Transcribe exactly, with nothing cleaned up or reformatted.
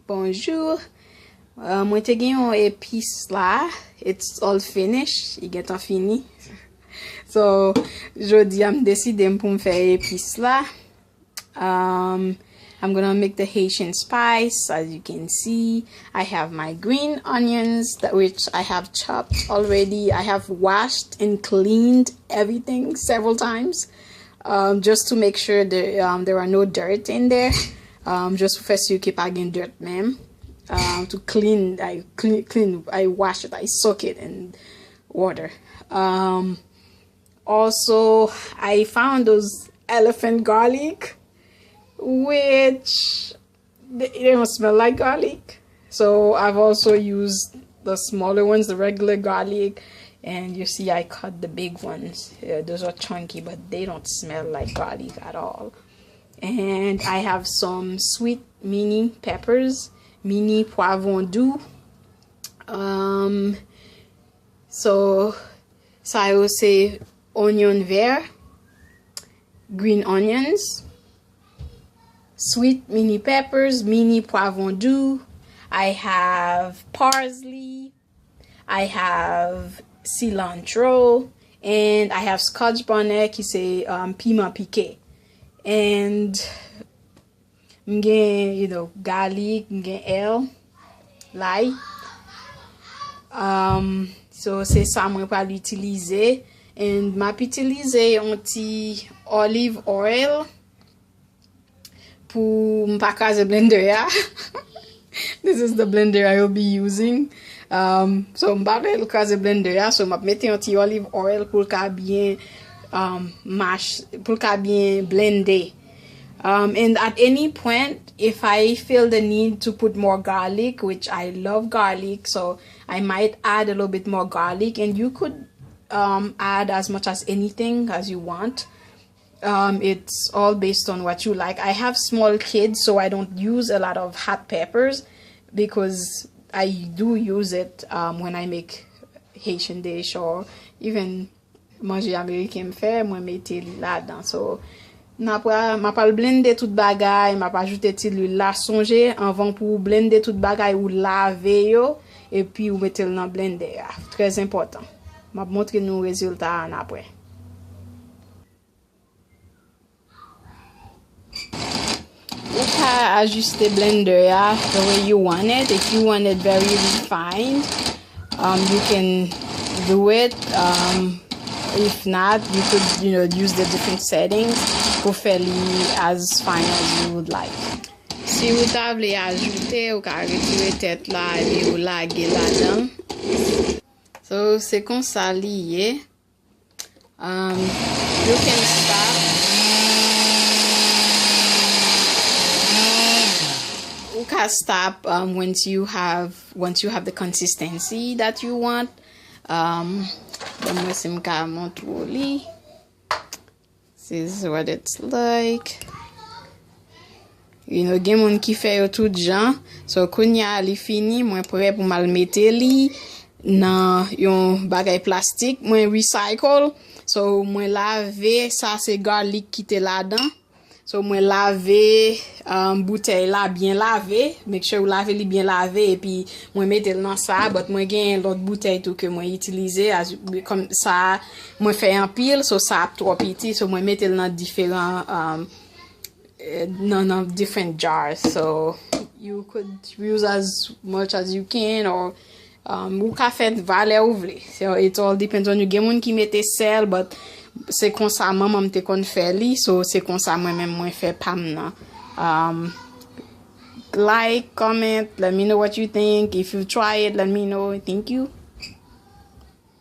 Bonjou. Uh, mwen te gen yon epis la. It's all finished. Li gentan fini. So, jodi a m deside m pou m fè epis la. Um, I'm gonna make the Haitian spice. As you can see, I have my green onions, that, which I have chopped already. I have washed and cleaned everything several times, um, just to make sure there, um, there are no dirt in there. Um, just pou fè si ke pa gen dirt menm. Um, to clean, I clean, clean, I wash it, I soak it in water. Um, also, I found those elephant garlic, which they, they don't smell like garlic. So I've also used the smaller ones, the regular garlic, and you see I cut the big ones. Yeah, those are chunky, but they don't smell like garlic at all. And I have some sweet mini peppers, mini poivron doux. Um, so, sa yo se onion vert, green onions, sweet mini peppers, mini poivron doux. I have parsley. I have cilantro. And I have scotch bonnet, ki se, um, piman pike. And m gen, you know, garlic, m gen el, lay. Um, so, se sa mwen pral itilize. And m ap itilize yon ti olive oil pou m pa kraze blender a. This is the blender I will be using. Um, so, m pa vle l kraze blender a, so m ap mete yon ti olive oil pou l ka byen, um, mash, pou l ka byen blende. Um, and at any point, if I feel the need to put more garlic, which I love garlic, so I might add a little bit more garlic, and you could, um, add as much as anything as you want. Um, it's all based on what you like. I have small kids, so I don't use a lot of hot peppers because I do use it, um, when I make Haitian dish or even manje ameriken m fè, mwen mete li ladan. So, n ap, m ap al blende tout bagay, m ap ajoute ti lwil la. Sonje, anvan pou w blende tout bagay, ou lave yo, epi ou mete l nan blender a. Trè enpòtan. M ap montre nou rezilta a annapre. Ou ka ajiste blender a the way you want it. If you want it very refined, um, you can do it. Um, if not, you could, you know, use the different settings pou fè li as fine as you would like. Si ou ta vle ajoute, ou ka retire tèt la epi ou lage ladan. So, se konsa li ye. Um, you can stop. Ou ka stop, um, once you have, once you have the consistency that you want. Um, ban mwen si m ka montre w li. This is what it's like. You know, gen moun ki fè yo tout jan. So, kounye a li fini, mwen prè pou m al mete li nan yon bagay plastik. Mwen recycle. So, mwen lave, sa se garlic ki te ladan. So, mwen lave, um, boutèy la byen lave. Make sure ou lave li byen lave. Epi, mwen mete l nan sa. But mwen gen lòt boutèy tou ke mwen itilize. As, kòm sa, mwen fè anpil. So, sa ap twò piti. So, mwen mete l nan diferan, um, eh, nan, nan different jars. So, you could use as much as you can, or, um, ou ka fè valè ou vle. So, it all depends on you. Gen moun ki mete sèl, but se konsa manman m te konn fè li. So, se konsa mwen menm mwen fè pa m nan. Um, like, comment, let me know what you think. If you try it, let me know. Thank you.